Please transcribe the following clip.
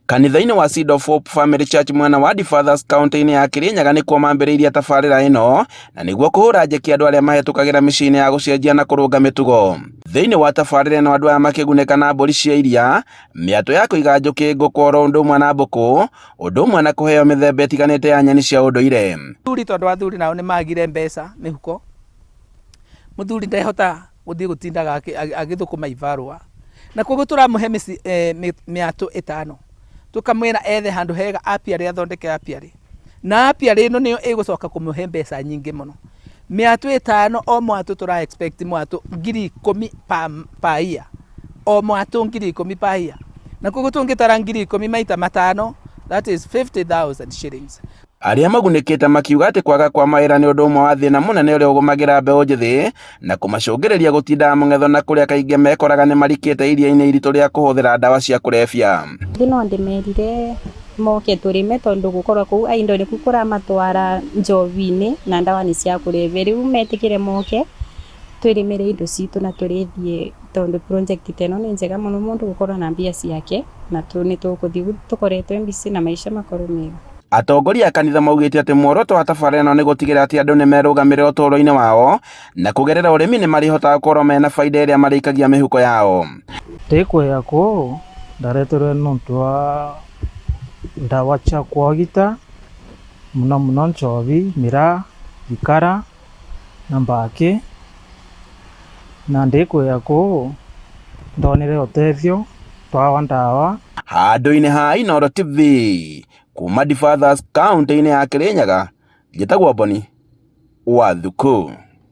Kanitha-inĩ wa Seed of Hope Family Church mwena wa Fathers kaunti-inĩ ya Kirinyaga nĩkuo mambĩrĩirie tabarĩra ĩno na nĩguo kũhũra njeki andũ arĩa mahetũkagĩra mĩciĩ-inĩ ya gũcenjia na kũrũnga mĩtugo. Thĩinĩ wa tabarĩra ĩno andũ aya makĩgunĩka na mbũri cia iria, mĩatũ ya kũiga njũkĩ, ngũkũ oro ũndũ ũmwe na mbũkũ, ũndũ ũmwe na kũheo mĩthemba ĩtiganĩte ya nyeni cia ũndũire. Athuri tondũ athuri nao nĩ magire mbeca mĩhuko, mũthuri ndehota gũthiĩ gũtindaga agĩthũkũma ibarũa, na koguo tũramũhe mĩatũ ĩtano, tũkamwĩra ethe handũ hega apiarĩ athondeke apiarĩ, na apiarĩ ĩno nĩyo ĩgũcoka kũmũhe mbeca nyingĩ mũno. Mĩatũ ĩtano o mwatũ tũra expect mwatũ 10,000 per year, o mwatũ 10,000 per year, na koguo tũngĩtara 10,000 maita matano, that is 50,000 shillings. Arĩa magunĩkĩte makiuga atĩ kwaga kwa mawĩra nĩ ũndũ ũmwe wa thĩna mũnene ũrĩa ũgũmagĩra mbeũ njĩthĩ na kũmacũngĩrĩria gũtindaga mũng'etho na kũrĩa kaingĩ mekoraga nĩ marikĩte iria-inĩ iritũ rĩa kũhũthĩra ndawa cia kũrebia. Ithuĩ no ndĩmerire moke tũrĩme tondũ gũkorwo kũu idle nĩkuo kũramatwara njohi-inĩ na ndawa-inĩ cia kũrebia. Rĩu metĩkĩre moke twĩrĩmĩre indo citũ na tũrĩthie tondũ project ta ĩno nĩ njega mũno mũndũ gũkorwo na mbia ciake na nĩ tũgũthiĩ tũkoretwo busy na maica makorwo mega. Atongoria a kanitha maugĩte atĩ muoroto wa tabarĩra ĩno nĩ gũtigĩrĩra atĩ andũ nĩ merũgamĩrĩra ũtũũro-inĩ wao na kũgerera ũrĩmi nĩ marĩhotaga gũkorwo mena baida ĩrĩa marĩikagia mĩhuko yao. Ndikwia kuu ndaretirwe nuntu wa ndawa cia kwogita muno muno njovi, miraa, thikara na mbaki na ndikwia kuu ndonire utethio twawa ndawa. Handũ-inĩ ha Inooro TV kuma Fathers kaunti-inĩ ya Kirinyaga, njĩtagwo Boni wa Thuku.